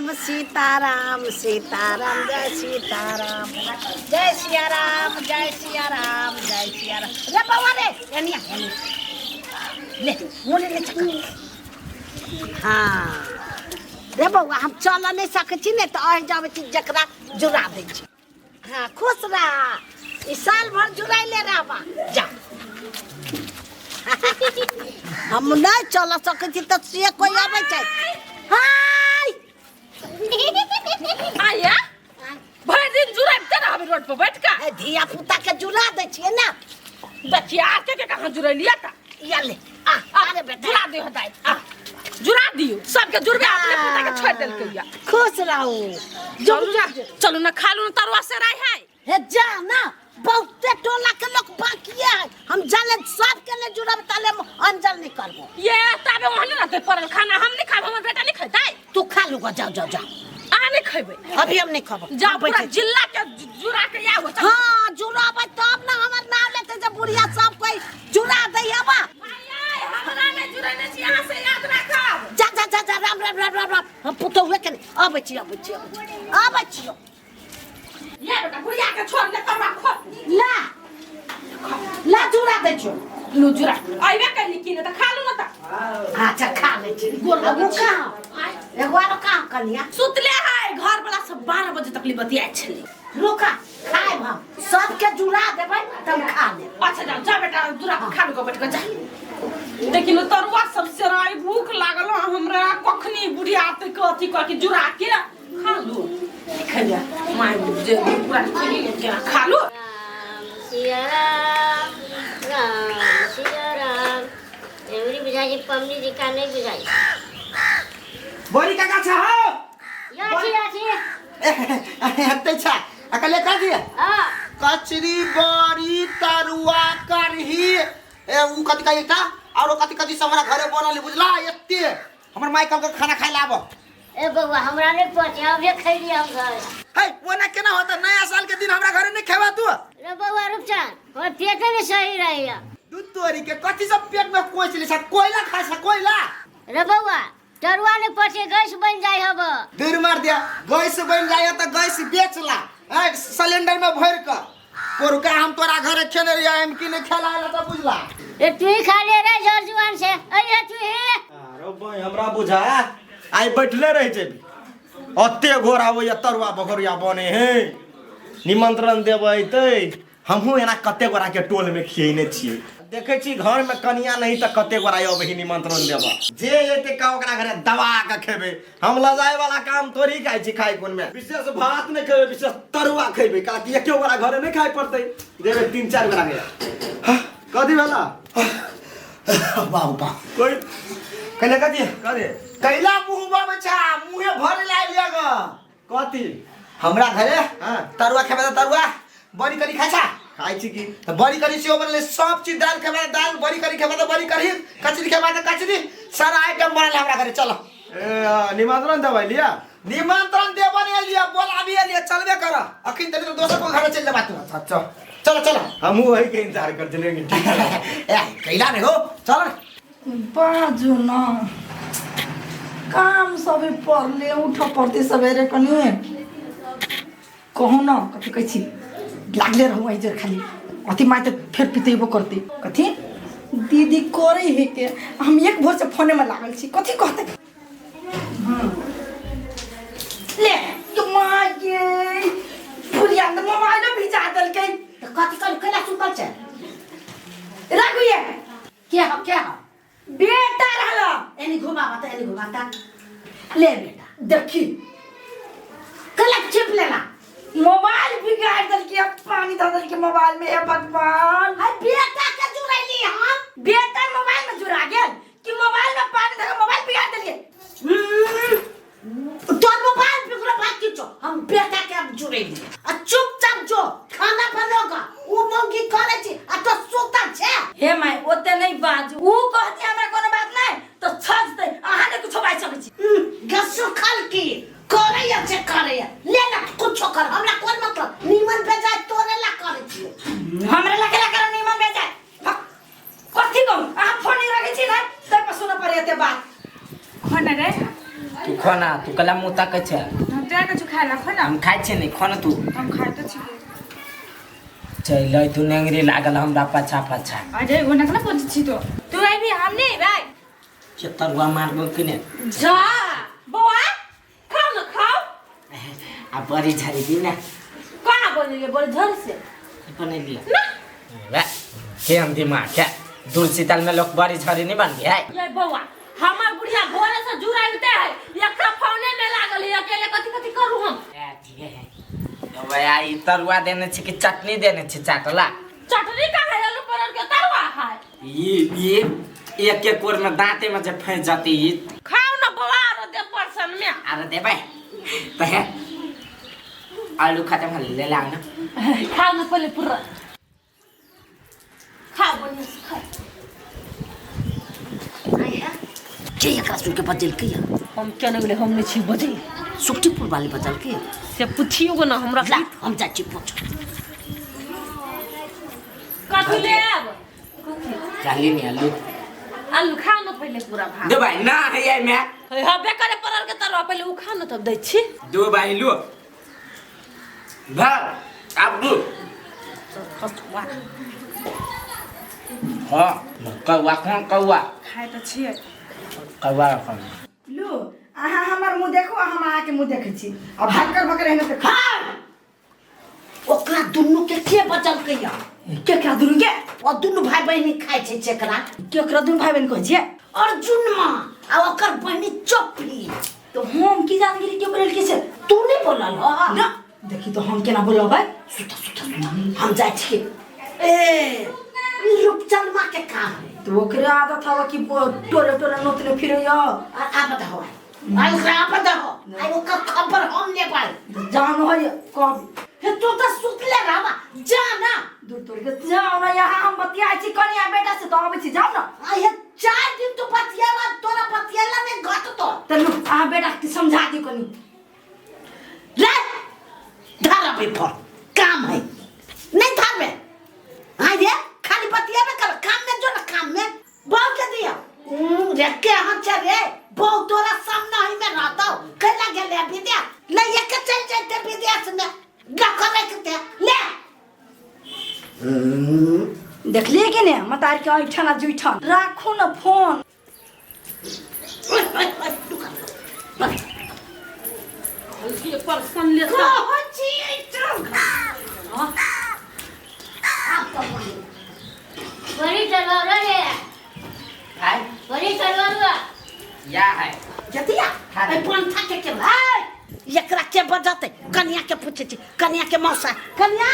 राम सीताराम सीताराम जय सीताराम जय सिया राम जय सिया राम जय सिया राम रे बौआ रे एनिया एनिया ले मोले ले चक्कर हाँ रे बौआ हम चल नहीं सकै छी ने तऽ अहि जाबै छी जकरा जुड़ा दै छी हाँ खुश रह ई साल भर जुड़ैले रहबा जा हम नहीं चल सकै छी तऽ से कोई अबै छै हाय आया भरि दिन जुड़ाइते रहबै रोड पर बैठ के ए, धिया पुता के जुड़ा दै छियै ने देखिए आके के कहाँ जुड़ैलियै तऽ या ले आ अरे बेटा जुड़ा दियो दाइ आ जुड़ा दियो सबके जुड़बे अपने पुता के छोड़ देलकै या खुश रहू चलू ना चलू ना खा लू ना तरुआ से राय है हे जा ना बहुते टोला के लोग बाकी है हम जाले सबके ले जुड़ब ताले हम अंजल नहीं करबो ये ताबे वहाँ रहते पड़ल खाना हम नहीं खाब हमर बेटा नहीं खेतै तू खा लूगा जाओ जाओ जाओ आ नहीं खेबै अभी हम नहीं खाबो जा पूरा बैठे जिला के जुड़ा के आउ हाँ जुड़ाबै तब ना हमर नाम लेते जे बुढ़िया सब कोई जुड़ा दै हवा हमरा नहीं जुड़ेने छी अहाँ से याद राखब जा जा जा जा राम राम राम राम राम हम पुतहुए के नहीं अबै छी अबै छी अबै छी अबै छी ये बेटा बुढ़िया के छोड़ ले करवा खो ला ला जुड़ा दै छियो लू जुड़ा अइबे कैली की ने त खा लू ना त अच्छा खा लै छी गोर लगै एगो छी। कहाँ एगो आरो कहाँ कनिया सुतले है घर वाला सब 12 बजे तक ले बतियाइ छलै रुका खायब हम सबके जुड़ा देबै तब खा लेब अच्छा जा जा बेटा जुड़ा के खा लू बैठ के जा देखिन तरुआ सब सेराई भूख लागल हँ हमरा कखनी बुढ़िया आते के अथी कऽ के जुड़ा के खा लू खैया माय जे पूरा खेली ने केना खा लू राम सिया राम राम सिया राम एवरी बुझाइ छै पमनी जी का नहि बुझाइ बड़ी काका छ हो यो छी यो छी हेतै छ अकले कर दिए हाँ कचरी बड़ी तरुआ करही ए उ कथि कहि एकटा आरो कथि कथि सब हमरा घरे बनल है, बुझला एते हमर माय कहलकै खाना खाइ ला आबो ए बौआ हमरा नहि पचे अबे खैली हम घर है ओना केना होता नया साल के दिन हमरा घरे नहीं खेबा तू रे बौआ रुपचन हमर पेटे नहि सही रहैया दूध तोरी के कथि सब पेट में कोच ले छ कोयला खाइ छ कोयला रे बौआ तरुआ नहि पचे गैस बनि जाइ हब दूर मार दिया गैस बन जाए तो गैस बेच ला ऐ, सिलेंडर में भर के पोरुका हम तोरा घरे खेने रहिया हम की नहीं खेला आला तो बुझला ए तू ही खा ले रे जोर जुआन से अरे तू ही अरे भाई हमरा बुझा आइ बैठले रह जेबी अते घोर आबैया तरुआ बघरुआ बने हे निमंत्रण देबै अयतै हमहूँ एना कते गोराके टोलमे खियेने छियै देखै छी घरमे कनिया नहीं तऽ कते गोरा अबै ही निमंत्रण देबऽ जे एतै का ओकरा घरे दबा के खेबै हम लजाए वाला काम थोड़ी खाइ छी खाइ कोनमे विशेष भात नहि खेबै विशेष तरुआ खेबै काहे एके गोरा घरे नहि खाइ पड़तै देबै तीन चारि गोरा के कथी भेला बाबू बा कोई कैला कथी कथी कैला मुंह बाबे छा मुंहे भरे लाइल ग कथी हमरा घरे हाँ। तरुआ खेबे त तरुआ बड़ी करी खाइ छा खाइ छी की त बड़ी करी सेहो बनले सब चीज दाल खेबे त दाल बड़ी करी खेबे त बड़ी करी कचरी खेबे त कचरी सारा आइटम बनल हमरा घरे चलो ए निमंत्रण देबै लिया निमंत्रण देबो नहीं लिया बोलाबी लिया चलबे कर अखिन तनी तो दोसर को घरे चल जेबा तू अच्छा चलो चलो हमहूँ वही के इंतजार कर चलेंगे ठीक है ए कैला नहीं हो चल बाजू न काम सबै पड़ले उठ पड़तै सबेरे कनि कहू न कथी कहै छी लागले रहू एहि खाली अथी माय तऽ फेर पितेबो करतै कथी दीदी करै है के हम एक भोर से फोने में लागल छी कथी कहतै ले तो माय गे बुढ़िया तऽ मोबाइलो भिजा देलकै तऽ कथी कहलू कैला सुतल छै राखू ये के हो के हो बेटा रहल एनी घुमावा त एनी घुमाता ले बेटा देखी कैला छिप लेला मोबाइल बिगाड़ देलकै अब पानी दऽ देलकै मोबाइल में हे भगवान हाय बेटा के जुड़ैली हम बेटा मोबाइल में जुड़ा गेल कि मोबाइल में पानी धऽ के मोबाइल बिगाड़ देलियै तोर मोबाइल बिगड़ो भाई किछो हम बेटा के अब जुड़ैली आ चुपचाप जो खाना बनोगा उ मौगी करे छी आ तो सुतल छे हे my ओते नहीं बाजू ऊ कहती हमरा कोनो बात नहीं तो छजतै अहाँ ने कुछो बाजि सकै छी गसु खल की करैया जे करैया ले ना कुछो कर हमरा कोन मतलब नीमन बेजाय तोरे ला करे छी हमरा लगे ला कर नीमन बेजाय कथी कहू अहाँ फोन नहीं रखै छी ने तै पर सुनऽ पड़ै एते बात खन रे तू खा खाना तू कला मुँह ताकै छै। हम तोरा किछु खाय ला खो ना। हम खाइ छियै नहि, खो ना तू। हम खाइ तऽ छियै। चल तू नेंगरी लागल हमरा पाछा पाछा। अरे ओना केना बजै छी तो? तू अयबी हम नहि अयबै। से तरुआ मारबो कि ने? जा बौआ खाउ न खाउ। आ बड़ी झरी दी ना। कहाँ बनेलियै बड़ी झरी से? बनेलियै ना। वे केहन दिमाग है, दूर शीतल में लोग बड़ी झरी नहीं बनबी है। ये बौआ हमार बुढ़िया भोरे से जुड़ाइते है, एकरा फोने में लागल है, अकेले कथी कथी करू हम? ए ठीक है भैया, ई तरुआ देने छी कि चटनी देने छी चाटला? चटनी का है, आलू परोड़ के तरुआ है। ई एक एक कोर में दांते में जे फंस जाती ई। खाओ ना बौआ, आरो दे परसन में। आरो देबै तो है आलू खाते में ले लाओ ना। खाओ ना पहले पूरा खाओ, बढ़िया से खाओ। के एकरा सुन के बजलकै या? हम केना गेलै, हम नहि छी बजै। सुखटीपुर वाली बजलकै से पुछियो गो ना हमरा। ला हम जाइ छी पूछ। कथी लेब? चाली नहीं आलू। आलू खाओ ना पहले पूरा भात। दो भाई ना है ये मैं। हे हबे करे परल के तरुआ पहले उ खाओ ना तब दै छी। दो भाई लो भात आप दो। हाँ कौआ कौन कौआ खाइ तऽ छियै। कौआ कौन? लू अहाँ हमर मुँह देखू, हम अहाँके मुँह देखै छी। आ भाकर भकर एहने तऽ खा। ओकरा दुनू के के बचलकै या? केकरा दुनू के? ओ दुनू भाई बहिनी खाइ छै चेकरा। केकरा दुनू भाई बहिन कहै छियै? अर्जुन माँ आ ओकर बहिनी चोपली। तो हम की जान गेली के बोलल के छै? तू नहि बोलल हो ना। देखी तो हम केना बोलबै? सुता सुता सुता हम जाइ छियै। ए ई रूपचंद माँ के काम है। तो ओकरे आदत हवा कि टोले टोले नोतने फिरैया। आपद हो आई ओकरा आपद हो आई ओकर खबर हम लेबै। जान हो कह हे तू तऽ सुतले रहबा जा ना। दूर तोड़ के जाओ ना, यहाँ हम बतियाइ छी कनिया बेटा से तो अबै छी, जाओ ना। आई हे 4 दिन तू बतियाला, तोरा बतियाला नहि घटतो। त लू अहाँ बेटा के समझा दियौ कनी। ले धर अभी फोन, काम है नहीं धरबे। आई रे खाली बतियाबे कर, काम में जो ना काम में बहुत के दिया रे के हम चल रे बहुत तोरा सामना ही में रहता हो कैला गेले विदेश ले एक चल जाते विदेश में लखो रखते ले। देखलिए कि ने मतार के ऐठन आ जुठन। राखू ना फोन। ये परसन ले कहै छी ऐठन। बड़ी तलवार रे है बड़ी तलवार या है जतिया ए पंथा के के भाई एकरा के बजते? कनिया के पूछे छी, कनिया के मौसा। कनिया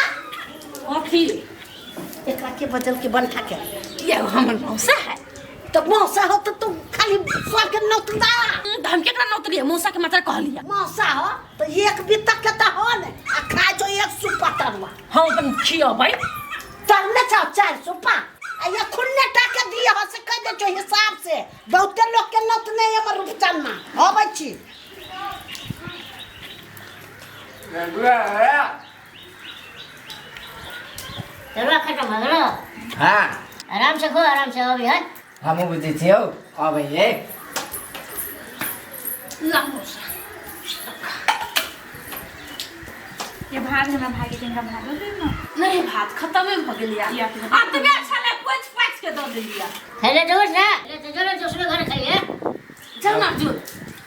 अथी एकरा के बजल के बनठा के? ये हमर मौसा है। तो मौसा हो तो तू खाली स्वर के नौतदा। तो हम केकरा नौतलियै? मौसा के मात्र कहलियै। मौसा हो तो एक बीता के त हो ने आ खाय जो एक सुपा तरुआ। हम अपन खियबै तरने छौ 4 सुपा आ ये खुन्ने टाके दिए हो से कह दे जो हिसाब से। बहुते लोग के नौतने हमर रूपचंद मां अबै छी। तरुआ खत्म हो गेलो? हाँ आराम से खो, आराम से अभी है। हमहूँ बुझै छियौ अबै ये। ला मौसा ये भात हमरा भाई के तिनका भात दऽ दियौ ना। नहीं भात खत्मे भ गेलिया। अतबे छलै पोछि पाछि के दऽ देलिया। हेले जोर से ले तो जोर दूसरे घर खाइए। चल ना अर्जुन।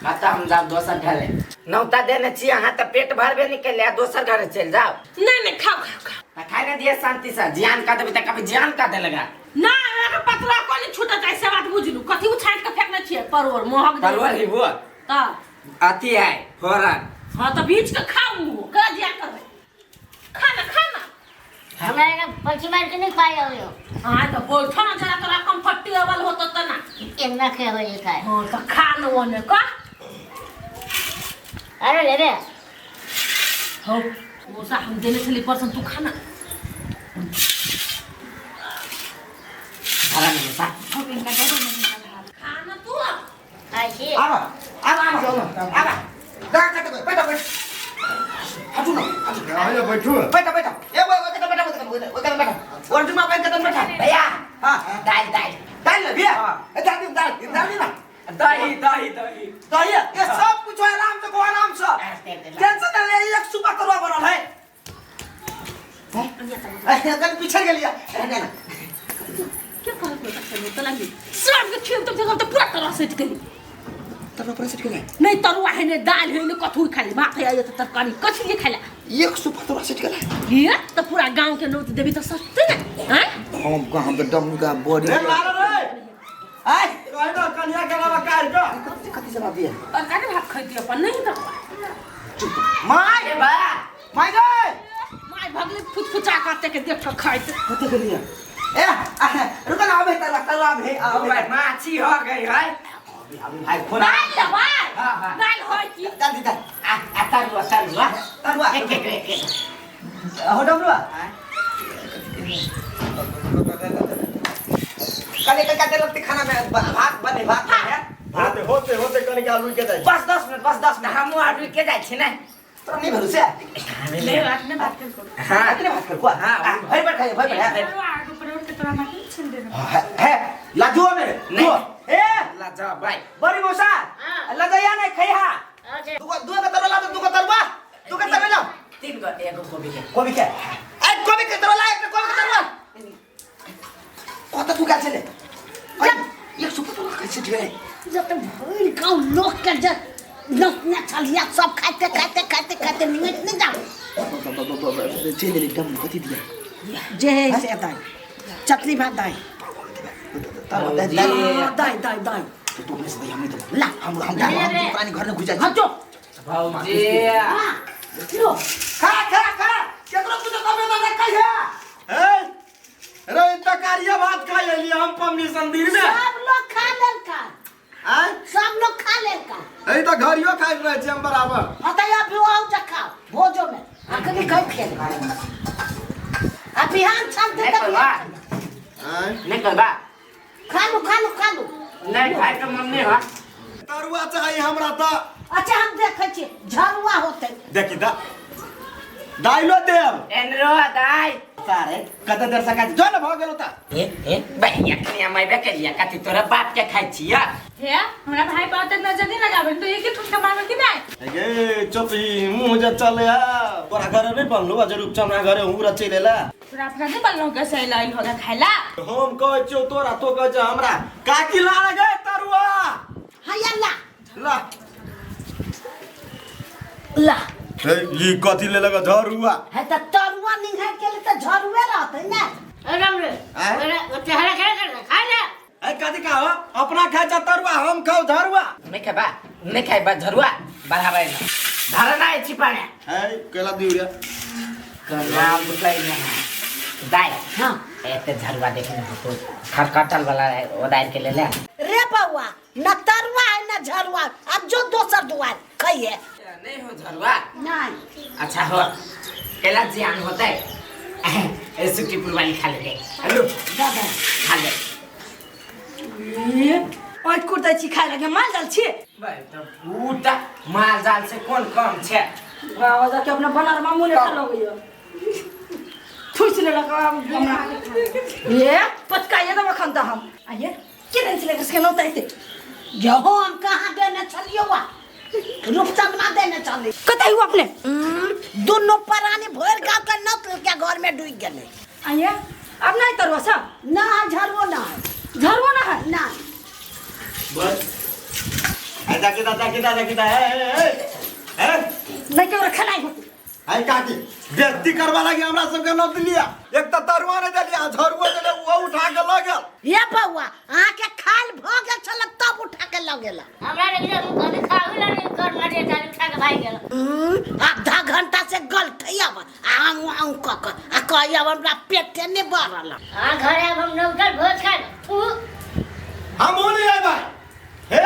हाँ तो हम जाओ दोसर घरे। नौता देने छी अहाँ तो पेट भरबे नहीं केले, दोसर घरे चल जाओ। नहीं नहीं खाओ खाओ खाओ। खाए ना दिए शांति से, जियान का देबी त कभी जियान का दे लगा। ना एकर पतला कोनी छूटत है से बात बुझलू। कथी उछाल के फेंकने छियै? परोड़ महक दे। परोड़ ही वो त अथी है फोरन। हां त बीच के खाऊ का जियान करबै। खाना खाना हमरा एना पलछी मार के नहीं खाए हो। हां त बैठो ना जरा, तोरा कंफर्टेबल होतो त ना एना खाए हो खाए। हां त खा न ओने का। अरे लेबे हो मौसा हम देने छली परसन, तू खाना। खाना नहीं मौसा हम इनका दऽ दो ना भात। खाना तू खाइ छी। आबा आबा आबा आबा दा कत बैठ बैठ हटू ना हटू। आइए बैठू बैठ बैठ ए ओए ओए कत बैठ ओए कत बैठ अर्जुन मा बैठ कत बैठ भैया। हां दाल दाल दाल ले भैया। ए दाल दाल दाल ना दही दही दही। तो ये सब कुछ आराम से को आराम से टेंशन ना ले एक सुबह तरुआ बनल है अरे कल पीछे गेलिया ना के कहत तो तो लगी सब के खेल तो तो पूरा तरह से गेली तरुआ पूरा सेट गेलै नहीं तरुआ है नहीं दाल है नहीं कथू खाली भात है ये तो तरकारी कथी नहीं खाला एक सुबह तरुआ सेट गेलै ये तो पूरा गांव के नोत देबी तो सस्ते ना हैं हम कहां पे डम का बॉडी रे लाल रे आय कहि न कनिया के अलावा काट के कथी कथी जवाब दिए तरकारी भात खैती अपन नहीं तो my बा my गए my भगले फुचफुचा करते के देख के खाइत कथी के लिए ए रुक ना आबे तरुआ तरुआ आबे ओ भाई माछी हो गई है अभी भाई फोन दाल ले भाई हाँ, हाँ। दाल होय की दाल दी दाल आ आ तरुआ तरुआ तरुआ एक एक एक एक हो डमरुआ कल एक काटे लगते खाना में भात बने भात बने होते होते होते कनिका रुक के जाइ बस 10 मिनट बस 10 मिनट हमहूँ आर रुक के जाइ छी ने तोरा नहीं भरोसे ले अपने बात कर हाँ कितने भात कर को हाँ, भर भर खाइए भर भर तरुआ आगू पर उठ के तोरा माटी छीन देना है लाजो ने नहीं। ए लाजा भाई बड़ी मौसा हाँ। लजाया नहीं खैहा अच्छा दू दू का तरुआ ला दू का तरुआ दू का तरुआ ला तीन गो एगो गोभी के कोबी के ए कोबी के तरुआ ला एक कोबी के तरुआ कत तू का चले एक सुपर तरुआ कैसे ढेरे जब भइल गांव लोग के जे नौतने छलिया सब खाते खाते खाते खाते निकट नहीं जाओ चले डम कथी दिया जे है से दाई चटनी भात दाई तरुआ दे दे दाई दाई दाई तो तू अपने से दही हम नहीं देबो ला। हम हम हम पुरानी घर में घुस जाइ हाँ जो भौजी हाँ लो खा खा खा केकरो कुछ कमे ना कहिया ए रे तरकारिया भात खाइ एलियै हम पमनी संदीर में सब लोग खा लेलका आय सब लोग खा लेलका ए त घरियो खाइत रहै छी हम बराबर हाँ तो अभी आओ जा खाओ भोजो में अखनी खाओ खेल आ बिहान छानते नहीं तब करवा आय नहीं करवा खा लो खा लो खा लो नहीं खाए के मन नहीं हो तरुआ चाही हमरा त अच्छा हम देखै छियै झरुआ होतै देखी दा दाइलो देब एनरो दाई सारे कत देर से खाइ जो न भ गेलो त ए ए भैया कनिया मैं के लिया कथी तोरा बाप के खाइ छिया हे हमरा भाई पर तक नजर नहीं लगाबे तो एक ही ठुमका मारबे कि नहीं गे चुप ही मुंह जे चले आ तोरा घरे नहीं बनलो आ जे रूपचंद घरे हुरा चलि एला तोरा अपना नहीं बनलो के सही लाइन होगा खाइला हम कहै छियौ तोरा तो कहै छै हमरा काकी ला गे तरुआ हैया ला ला ला हे ई कथी ले लगा झरुआ है त तरुआ निंघाय के लिए त झरुए रहतै ने अरे आँय? रे चेहरा क्या कर खा ले ए कथी का हो अपना खाइ छ तरुआ हम खाउ झरुआ नहीं खेबा नहीं खाइबा झरुआ बढ़ाबै ना धरा ना छिपाने है केला दिउ रे कना बुलाई ना दाई हाँ एते झरुआ देखने तो खरकटल वाला है ओ दाई के ले ले रे बउआ न तरुआ है न झरुआ अब जो दोसर दुआर खइहे नहीं हो झरुआ नहीं अच्छा हो केला जियान होता है ए सुखी वाली खा ले हेलो दादा खा ले ओइ कुर्दै छी खाइ लगे माल जाल छी भाई तो बूटा माल जाल से कौन कम छे बाबा जाके अपना बनार मामू ने खा लगैया ठुस लेलक हमरा ये पचकाइए देब अखन तऽ हम आइए के देने छलै एकरा नौता एते जहो हम कहाँ देने छलियो वा रूपचंदमा देने छली कतऽ हुआ अपने दुनू प्राणी भरि गाँव के नौत के घर में डूबि गेलै आइए अब नहीं तरुआ सब ना झरुओ ना झरुआ ना है ना बस ए देखी दा देखी दा देखी दा ए ए ए नहीं के ओकरा खेनाइ होतै आई काकी बेइज्जती करवा लागी हमरा सबके नौत लिया एक त तरुआ नहीं देलिया झरुआ देले वो उठा के लऽ गेल ये बउआ अहाँके खाल भऽ गेल छल तब उठा के लऽ गेल हमरा लेकिन हम कभी खाऊ ला नहीं कर मारे दाल उठा के भाग गेल आधा घंटा से गलठैया आऊँ आऊँ कऽ कऽ आ कहैया हमरा पेटे नहि बढ़ल हां घरे अब हम नौकर भोज खा थू हम नहीं आए हे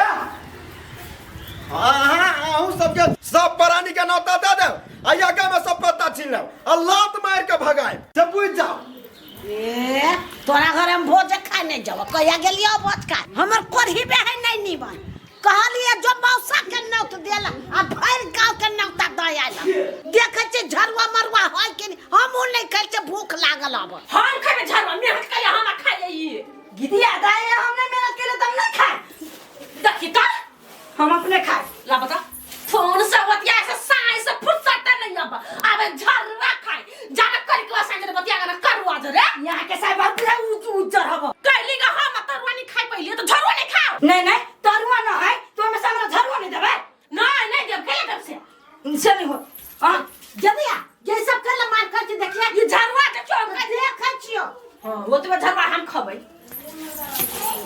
अहाँ अहूँ सबके सब प्राणी के नौता दे देब आ आगे में सब पत्ता छीन लेब आ लात मारि के भगाएब से बुझि जाओ ए तोरा घर में भोज खाए नहीं जाओ कहिया गेलियो भोज खाए हमर कोढ़ी बे है नहीं नीमन कहलिए जो मौसा के नौत देला आ भरि गाँव के नौता दऽ आयल देखै छियै झरुआ मरुआ है कि नहि हमहूँ नहीं खाइ छियै भूख लागल अब हम खेबै झरुआ मेहनत करिया हमरा खाइ ई गिदिया दाई हमने मेहनत केले तब नहीं खाए देखी त हम अपने खाए कहलिए तो झरुआ नहीं खाओ। नहीं नहीं तरुआ न है तू हमेशा हमरा झरुआ नहीं देबै। नहीं नहीं देब केला देब से से नहीं हो। हां जदिया ये सब कल मार कर के देखिया ये झरुआ देखियो हम देखै छियो। हां ओतबे झरुआ हम खबै।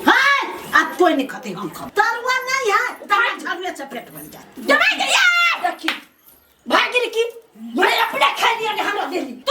हां अब कोई नहीं खते हम खब तरुआ नहीं है तो झरुए से पेट भर जात। जमाई गया देखी भागिर की मैं अपने खा लिया ने हमरा देली।